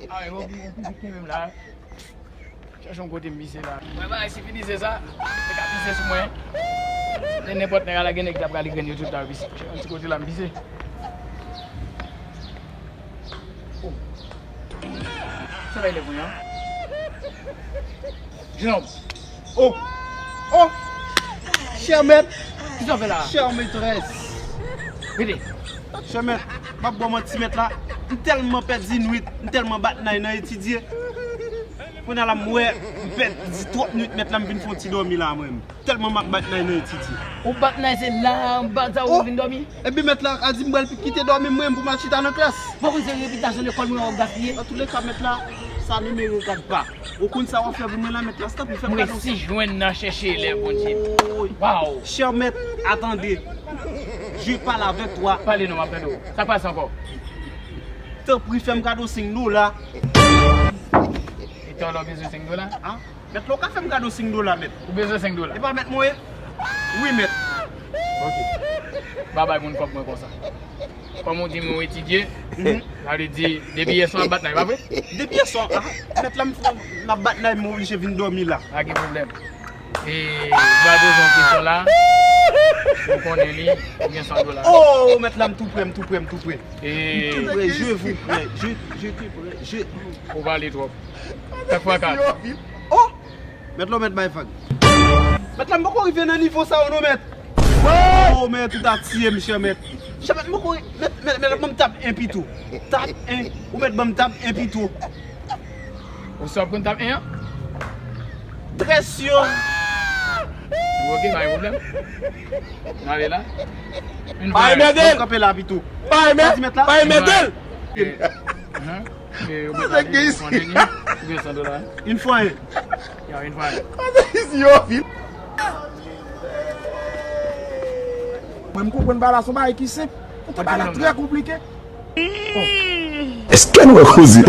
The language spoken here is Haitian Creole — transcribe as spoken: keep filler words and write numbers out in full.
Ah, yon pi, yon pi vit kenbe m la. Chèche yon kote m pise la. Mwen bagay sivilize sa. Se ka pise sou mwen. Men nenpòt nèg a la gen nèg k ap rale grenn yo tout la pise. Yon ti kote la m pise. Oh. Sa bay lè kounye a. Jenòm. Oh! Oh! Chè mèt! Kisa w fè la? Chè metrès! Rete! Chè mèt, m ap ba w manti mèt la. M tèlman pèdi nwit, m tèlman bat nay nan etidye. Kounye a la m wè, m pèdi twòp nwit mèt la, m vin fè yon ti dòmi la mwen menm. Tèlman m ap bat nay nan etidye. Ou bat nay se la anba sa ou vin dòmi? Epi mèt la a di m pral kite dòmi mwen pou m al chita nan klas. Bon, konn se repitasyon lekòl mwen w ap gaspiye. Antouleka, mèt la, sa ne me regarde pas. Ou konn sa w ap fè pou mwen la, mèt la, tanpri fè m kado. Mwen resi jwenn nan chèche lè Bondye. Oy. Waw. Chè mèt, atande. Je parle avec toi. Pale non, m ap tande w. Sa k pase ankò? Tanpri fè m kado senk dola. E tò lè w bezwen senk dola? An? Mèt la, ou ka fè m kado senk dola, mèt? Ou bezwen senk dola? E pa mèt mwen ye? Wi, mèt. Ok. Pa bay moun kòb mwen konsa. Kòm ou di m ou etidye, sa vle di depi yèswa w ap bat nay, pa vre? Depi yèswa, ah, mèt la m, m ap bat nay, m oblije vin dòmi la. Pa gen pwoblèm. E, m pral poze yon kesyon la. Si w konnen li, ou gen san dola. Oh, mèt la, m tou prè, m tou prè, m tou prè. E, m tou prè, je vous prêt, je, je te prêt, je. Ou pale twòp. Tèt fwa kat. Oh! Mèt la, ou mèt bay vag. Mèt la, m poko rive nan nivo sa yo non, mèt. Oh, mèt, ou ta tiye m, chè mèt. Chè mèt, m poko, mèt, mèt, mèt, ban m tap en pito. Tap en, ou mèt ban m tap en pito. Ou sa w ap konn tap en an? Trè si. Ok, pa gen pwoblèm. N ale la. Yon vag. Kanpe la pito. Sa di mèt la? Yon vag. Eh, hein? Eh, ou mèt la, ou gen san dola. Yon fwa en. Ya, yon fwa en. Mwen, m konprann bagay la, se yon bagay ki senp. Ou te bagay la trè konplike. Èske nou wè koze?